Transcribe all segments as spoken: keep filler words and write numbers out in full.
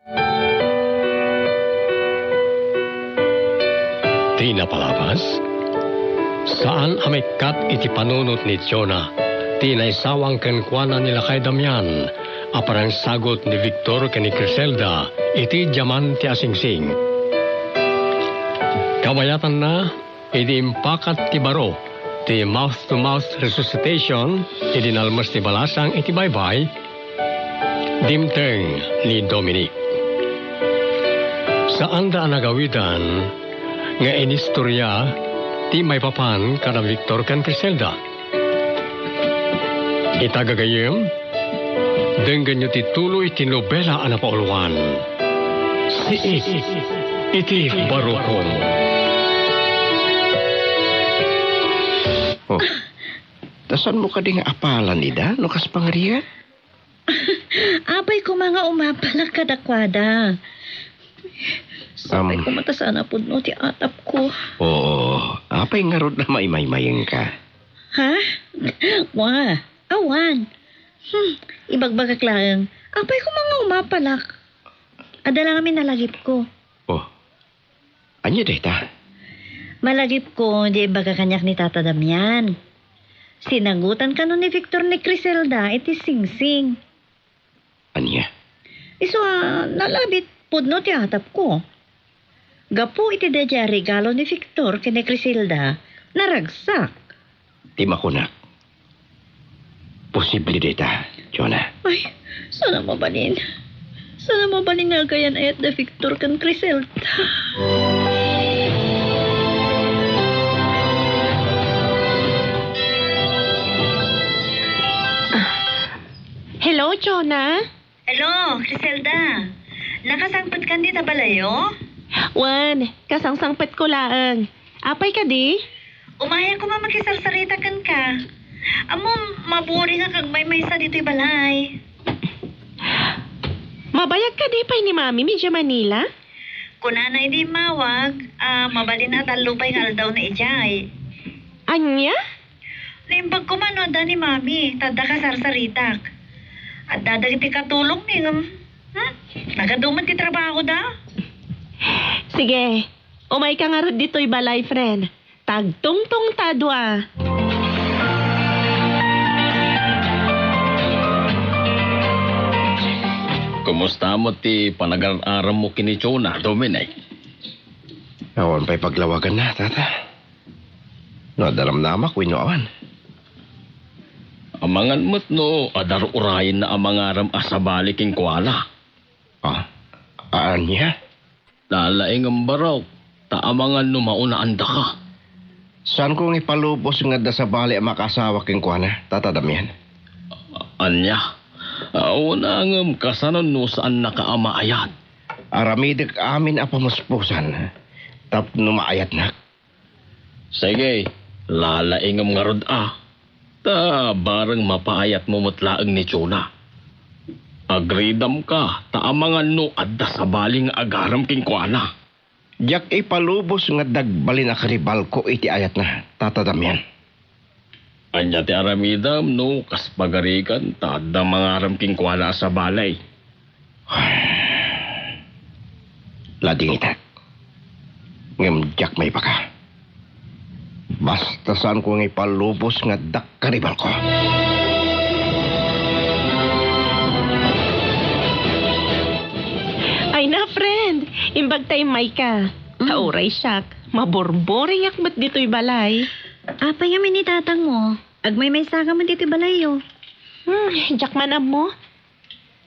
Ti napalabas, saan a maikkat iti panunot ni Jonah ti naisawang kenkuana ni Lakay Damian a panangsagut ni Victor ken ni Criselda iti diamante a singsing. Kabayatanna, idi impakat ti baro ti mouth-to-mouth resuscitation idi nalmes ti balasang iti baybay, dimteng ni Dominic. Saanda a nagawidan nga inistoria ti maipapan kada Victor ken Criselda. Ita gagayyem, denggenyo ti tuloy ti nobela a napauluan, Siik iti Barukon. Oh, ta saanmo kadi nga apalan ida no kas pangarigan? Apay koma nga umapalak kadakuada. Sapay Am. Koma ta saan a pudno ti atapko. Oo, apay ngarud a maimaymayengka? Ha? Wa, awan. Hmm, ibagbagak laeng. Apay koma nga umapalak? Adda la ngamin nalagipko. Oh, ania dayta? Malagipko, di imbaga kaniak ni Tata Damian. Sinagutan kano ni Victor ni Criselda iti singsing. Ania? Isu a nalabit pudno ti atapko. Gapu iti daydiay a regalo ni Victor ken ni Criselda, naragsak. Ti makunak, posible dayta, Jonah. Ay, saan a mabalin. Saan a mabalin nga agayan-ayat da Victor ken Criselda. Ah, hello, Jonah? Hello, Criselda. Nakasangpetkan dita balayo? Wen, kasangsangpetko laeng. Apay kadi? Umay koma makisarsarita kenka. Ammom, maburing a kagmaymaysa ditoy balay. Mabayag kadi pay ni Mami idiay Manila? Kunana idi immawag, a, mabalin a tallo pay nga aldawna idiay. Ania? Naimbag koma no adda ni Mami, ta adda kasarsaritak. Adda dagiti katulongmi ngem, hmm, nagadumen ti trabahoda. Sige, umayka ngarud ditoy balay, friend. Tagtungtong ta a dua. Kumusta met ti panagar-arammo ken ni Jonah, Dominic? Awan pay paglawaganna, Tata. No adda namnamak wenno awan. Amangan met no adda urayenna a mangaram a sabali kenkuana. Ah, ania? Lalaingem barok, ta amangan no maunaandaka. Saanko nga ipalubos nga adda sabali a makaasawa kenkuana, Tata Damian? Ania? Awan ngem kasano no saannaka a maayat? Aramidek amin a pamuspusan tapno maayatnak. Sige, lalaingem ngarud a. Ta bareng mapaayatmo met laeng ni Jonah. Agridamka, ta amangan no adda sabali nga agaram kenkuana. Diak ipalubos nga adda agbalin a karibalko iti ayatna, Tata Damian. Ania ti aramidem no kas pagarigan ta adda mangaram kenkuana a sabali? Ladingitak. Ngem diak maibaga. Basta saanko nga ipalubos nga adda karibalko. Ay na, friend. Imbag ta immayka. Mm. Ta uray siak, maburburingak met ditoy balay. Apay ngamin ni tatangmo? Agmaymaysa ka met ditoy balayyo. Hmm, diak man ammo.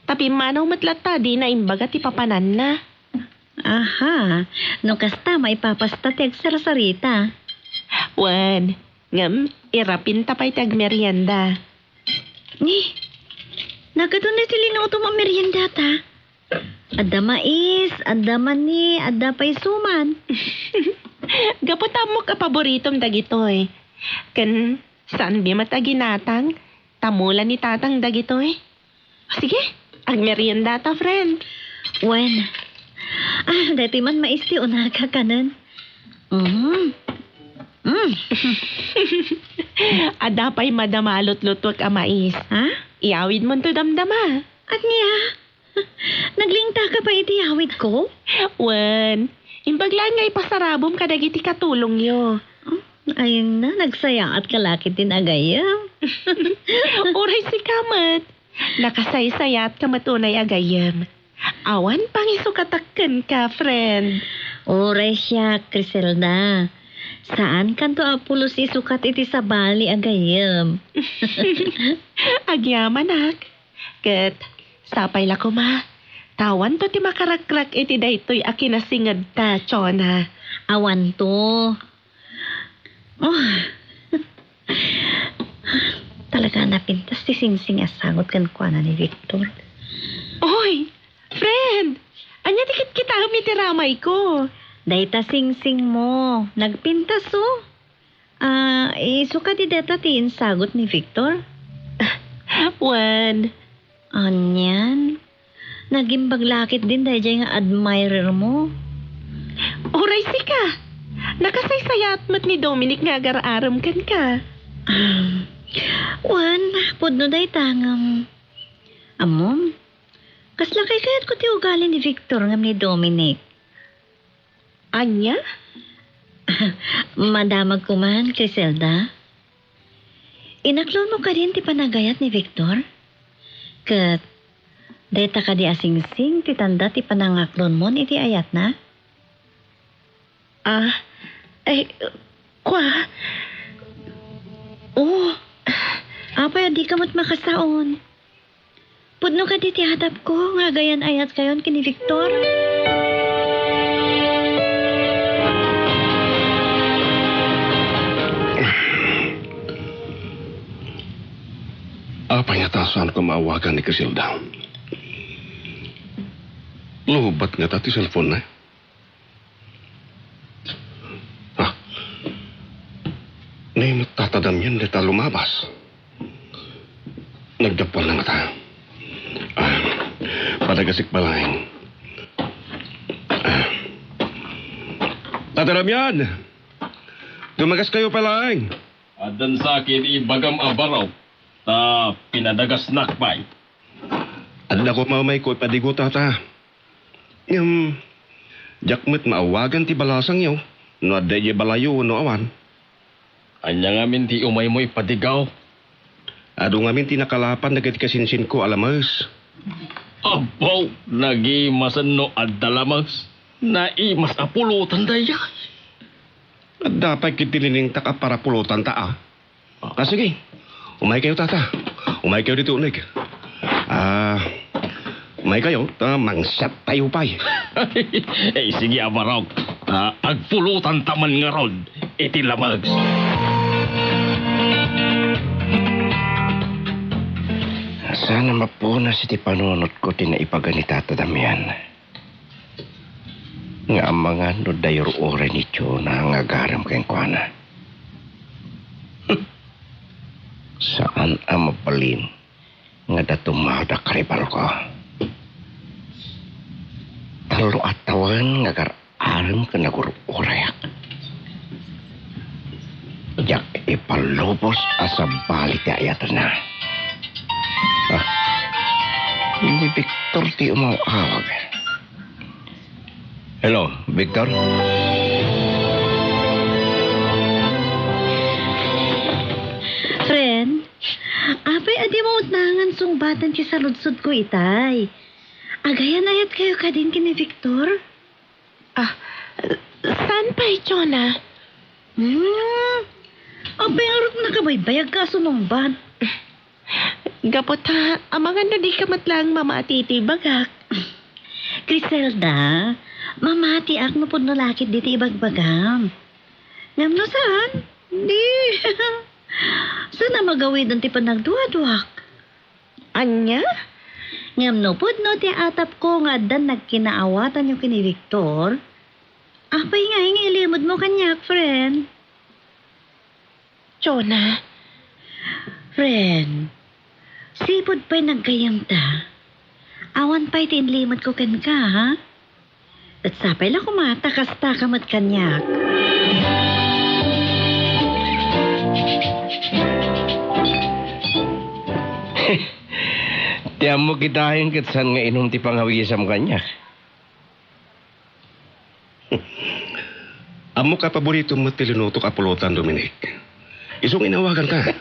Ta pimmanaw met latta dina imbaga ti papananna. Aha, no kasta, maipapasta ti agsarsarita. Wen, ngem irapinta pay ti agmerienda. Ni, nagadu ti linutom a meriendata. Adda mais, adda mani, adda pay suman. Gapu ta ammok a paboritom dagitoy. Ken saan bi met a ginatang, ta mula ni tatang dagitoy. Sige, agmerienda ta, friend. Wen. Ah, daytoy man mais ti unaka kanen. Mm. Mm. Adda pay madama a lutlutuek a mais. Ha? Iyawidmonto damdama. Ania? Naglingtaka pay iti awitko? Wen, imbag laeng nga ipasarabom kadagiti katulongyo. Hmm, ayna, nagsayaatka la ketdin agayem. Uray sika met. Nakasaysayaatka met unay agayem. Awan pangisukatak kenka, friend. Uray siak, Criselda. Saankanto a pulos isukat iti sabali agayem. Agyamanak. Ket sapay la koma, ta awanto ti makarakrak iti daytoy a kinasingedta, Chona. Awanto. Oh. Talaga a napintas ti singsing a sagut kenkuana ni Victor. Oy, friend! Ania ti kitkitaem iti ramayko? Dayta singsingmo, nagpintas, oh. Ah, isu kadi dayta ti insagut ni Victor? Wen. Anian? Nagimbag la ketdin daydiay nga admirermo? Uray sika. Nakasaysayaat met ni Dominic nga agar-arem kenka. Ah, wen, pudno dayta ngem. Ammom, kasla kaykayatko ti ugali ni Victor ngem ni Dominic. Ania? Madamag koman, Criselda. Inaklonmo kadin ti panagayat ni Victor? Ket dayta kadi a singsing ti tanda ti panangaklonmon iti ayatna? Ah, ay, kua. Oh, apay a dika met makasaon? Pudno kadi ti adapko nga agayan-ayatkayon ken ni Victor? Apay ngata a saanko maawagan ni Criselda? Lowbat ngata ti cellphone-na? Ah. Ni met Tata Damian dita lumabas. Nagdappuan na ngata. Ah, padagasek pay laeng. Ah. Tata Damian! Dumagaskayo pay laeng. Addan sa ket ibagam a barok, ta pinadagasnak pay. Adda koma umayko ipadigo, Tata. Ngem, diak met maawagan ti balasangyo, no adda idiay balayyo wenno awan. Ania ngamin ti umaymo ipadigaw? Adu ngamin ti nakalapan dagiti kasinsinko a lames. Abaw, nagimasen no adda lames. Naimas a pulotan daydiay. Adda pay ket ti liningtak a parapulotanta, a. Ah, sige. Umaykayo, Tata. Umaykayo ditoy uneg. Ah, umaykayo, ta mangsiattayo pay. Eh, sige a barok. Ah, agpulotanta man ngarud iti lames. Saan a mapunas iti panunotko ti naibaga ni Tata Damian. Nga amangan no dayo uray ni Jonah nga agarem kenkuana. Saan a mabalin nga dato madak rivalko. Tallo a tawen nga agar-arem ken nagur-urayak. Diak ipalubos a sabali ti ayatenna. Ah, ni Victor ti umaw-awag. Hello, Victor? Friend, apay a dimo utnangan sungbaten ti saludsodko itay? Agayan-ayatkayo kadin ken ni Victor? Ah, saan pay, Jonah? Hmm, apay ngarud nakabaybayagka a sumungbat? Gapu ta, amangan no dika met laeng mamati iti ibagak. Criselda, mamatiak no pudno la ketdi ti ibagbagam. Ngem no saan, di, saan a magawiden ti panagduaduak? Ania? Ngem no pudno ti atapko nga addan nagkinaawatanyo ken ni Victor, apay ngay nga ilimedmo kaniak, friend? Jonah. Friend, sipud pay naggayyemta, awan pay ti inlimedko kenka, ha? Ket sapay la koma ta kastaka met kaniak. Ti Ammok itayen ket saan nga inum ti pangawisam kaniak. Ammok a paboritom met ti linutok a pulutan, Dominic. Isu nga inawaganta.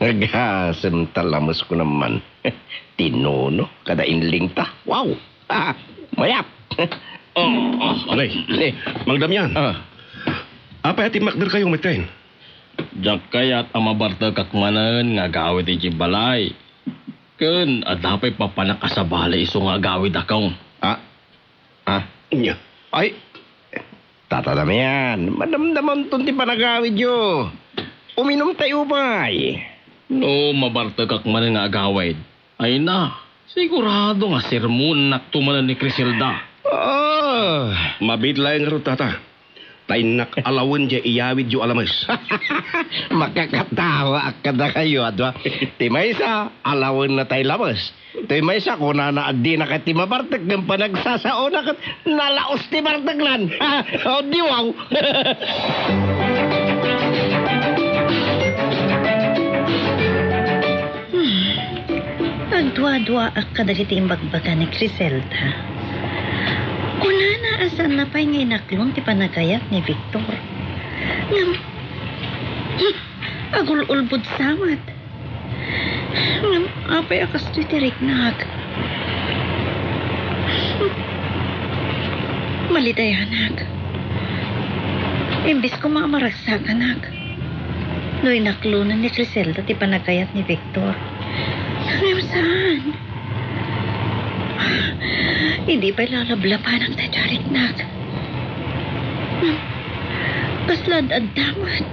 Agasem ta lames ko naman. Ti nuno kada inlingta. Wow! Ah, mayap! Oh, oh. Anay, eh, Mang Damian. Ah. Apay a timmakderkayo metten? Diak kayat a mabartekak manen nga agawid idiay balay. Ken adda pay papanak a sabali isu nga agawidakon. Ah? Ah? Nya. Ay, Tata Damian, madamdamanton ti panagawidyo. Uminumtayo pay. No mabartekak manen nga agawid, ay na, sigurado nga sermonennakto manen ni Criselda. Ah. Mabiit laeng ngarud, Tata. Ta innak alawen diay iyawidyo a lames. Makakatawaak kadakayo, adua. Ti maysa, alawenna tay lames. Ti maysa, kunana a dina ket ti mabartek ngem panagsasaona ket nalaos ti barteknan. O, di wow. Hmm. Agduaduaak kadagiti imbagbaga ni Criselda. Kunana a saanna pay nga inaklon ti panagayat ni Victor. Ngem, hmm, agul-ulbod sa met. Ngem apay a kastoy ti riknak? Malidayanak. Imbes koma a maragsakanak no inaklonen ni Criselda ti panagayat ni Victor. Ngem saan? Idi pay lalablabanak daytoy a riknak. Kasla ad-adda met.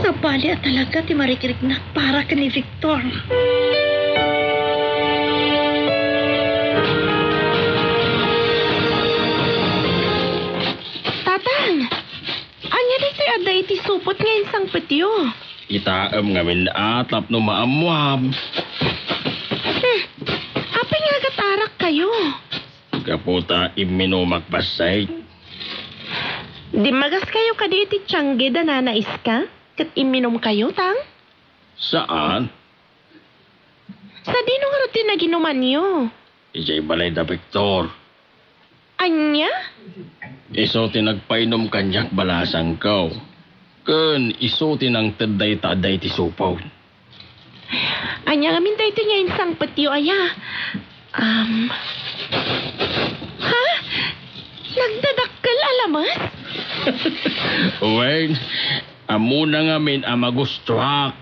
Sabali a talaga ti marikriknak para ken ni Victor. Tatang! Ania daytoy adda iti supot nga insangpetyo? Kitaem ngamin a tapno maammuam. Hmm. Apay nga agatarakkayo? Gapu ta imminumak bassit. Dimmagas kayo kadi iti tiangge da Nana Iska ket imminum kayo, Tang? Saan? Sadino ngarud ti naginumanyo? Idiay balay da Victor. Ania? Isu ti nagpainum kaniak balasangko. Ken isu ti nangted dayta adda iti supot. Ania ngamin daytoy nga insangpetyo, aya? Um. Ha? Nagdadakkel a lames? Wen, ammona ngamin a magustoak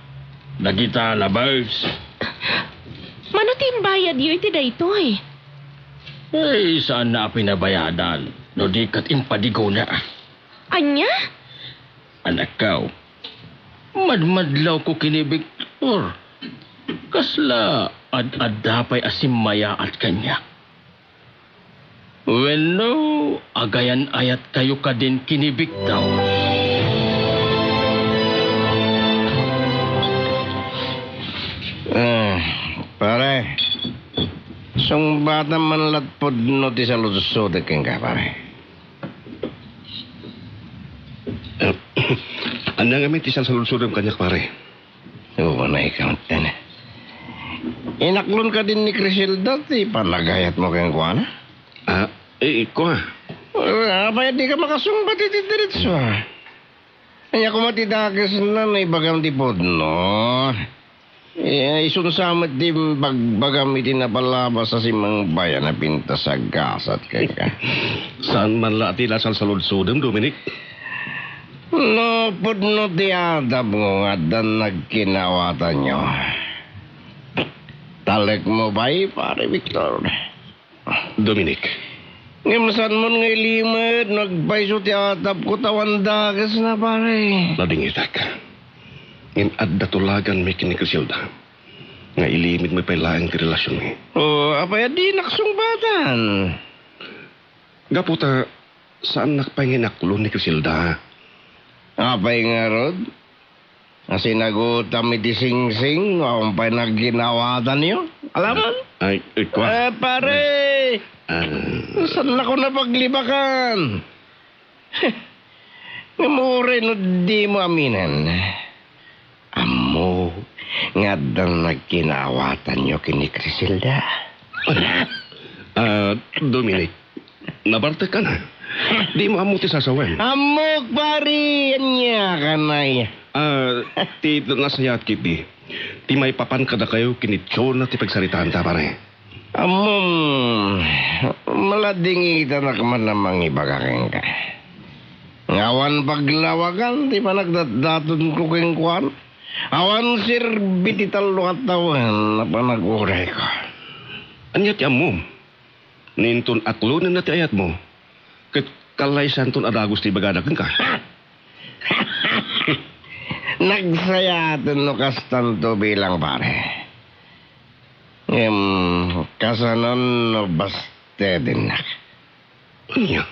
dagita lames. Mano ti imbayadyo iti daytoy? Ay, saanna a pinabayadan, no di ket impadigona. Ania? Anakko, madmadlawko ken ni Victor. Kasla ad-adda pay a simmayaat kaniak. Wenno, agayan-ayatkayo kadin ken ni Victor? Ah, pare, sungbatam man la pudno ti saludsodek kenka, pare. Ania ngamin ti salsaludsodem kaniak, pare? Unay ka metten. Inaklon kadin ni Criselda ti panagayatmo kenkuana? Ah, eh, kua. Ah, apay a dika makasungbat iti diretso, ah? Ania koma ti dakesna no ibagam ti pudno? Eh, isunsa met ti imbagam iti napalabas a simmangbayan a pintas a gasat kenka. Saan man la a ti la salsaludsodem, Dominic? No pudno ti adapko nga addan nagkinawatanyo, talekmo pay, Pare Victor. Dominic. Ngem saanmon nga ilimed no agpayso ti atapko ta awan dakesna, pare. Nadingitak. Ngem adda tulaganmi ken ni Criselda nga ilimedmi pay laeng ti relasionmi. O, apay a dinak sungbatan? Gapu ta saannak pay nga inaklon ni Criselda. Apay ngarud? Nga sinagutam iti singsing, no awan pay nagkinawatanyo? Alamon? Ay, ay, kua. Eh, pare! Ah. Saannako napaglibakan. Ngem uray no dimo aminen, ammo nga adda nagkinaawatanyo ken ni Criselda? Ah, Dominic, nabartekka na. Dimo ammo ti sasawen. Ammok, pare, ania kanay? Ah, ti nasayaat ketdi, ti maipapan kadakayo ken ni Chona ti pagsaritaanta, pare. Ammom, maladingitanak man a mangibaga kenka. Nga awan paglawagan ti panagdatdatonko kenkuana. Awan serbi ti tallo a tawen a panagurayko. Ania ti ammom? Inton aklonenna ti ayatmo, ket kallaysanton a dagus ti ibagada kenka. Nagsayaaten no kastanto bilang pare. Ngem, kasanon no bastedennak? Ania?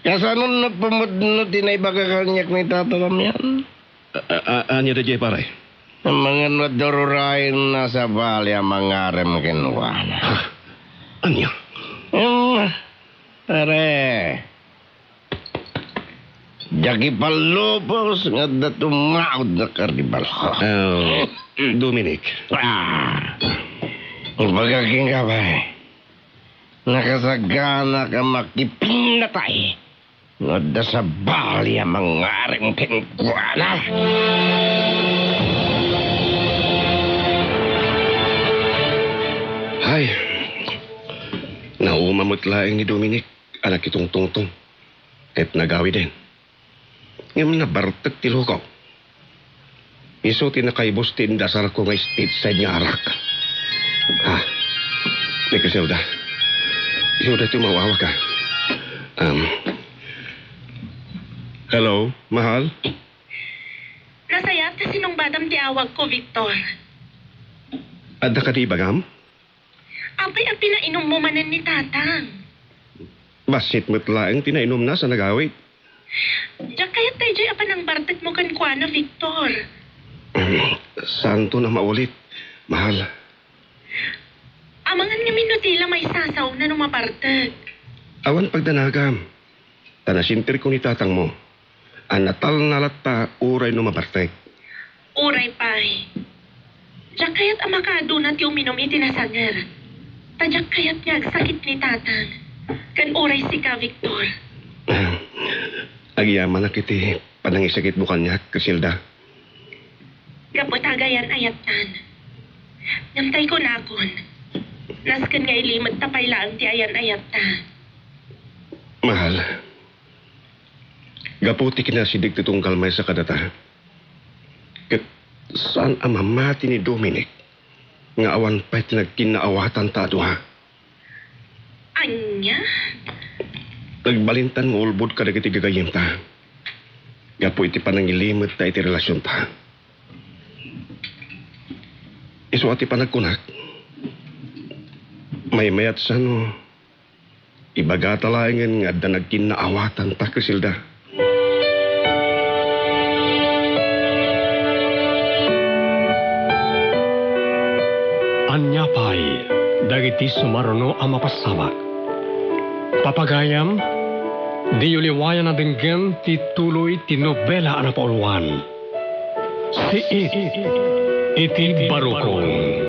Kasanon no pumudno ti naibaga kaniak ni Tata Damian? A-, a-, a-, ania daydiay, pare? Amangan no adda rurayenna a sabali a mangarem kenkuana. Ha? Ania? Em, pare, diak ipallupos nga adda tumaud a karnibalko. Ah, Dominic. Ah, ibaga kenka, pare. Nakasagana ka makipinnatay no adda sabali a mangarem kenkuana. Hay, nauma met laeng ni Dominic a nakitungtungtong ket nagawiden. Ngem nabartek ti lukaw. Isu ti nakaibus ti indasarko nga stateside nga arak. Ha? Ni Criselda. Isuda ti maawag ka. Um, hello, mahal? Nasayaat ta sinungbatam ti awagko, Victor. Adda kadi ibagam? Apay a pinainommo manen ni Tatang? Bassit met laeng ti nainumna sa nagawid. Diak kayat daydiay a panangbartekmo kenkuana, Victor. Saanton a maulit, mahal. Amangan ngamin no ti la maisasawna no mabartek. Awan pagdanagam. Ta nasenterko ni tatangmo a natalna latta uray no mabartek. Uray pay, diak kayat a makaaduna ti uminum iti nasanger. Ta diak kayat nga agsakit ni tatang, ken uray sika, Victor. Agyamanak iti panangisakitmo kaniak, Criselda. Gapu ta agayan-ayattan. Ngem tay kunakon, nasken nga ilimedta pay laeng ti ayan-ayatta. Mahal, gapu ti kinasideg ti tunggal maysa kadata, ket saan a mamati ni Dominic nga awan pay ti nagkinnaawatanta a dua. Ania? Nagbalintan nga ulbod kadagiti gagayyemta gapu iti panangilimedta iti relasionta. Isu a ti panagkunak, maymayat sa no ibagata laengen nga adda nagkinnaawatanta, Criselda. Ania pay dagiti sumaruno a mapasabak? Papagayam, diyo liwayan a denggen ti tuloy ti nobela a napauluan, Siit iti Barukong.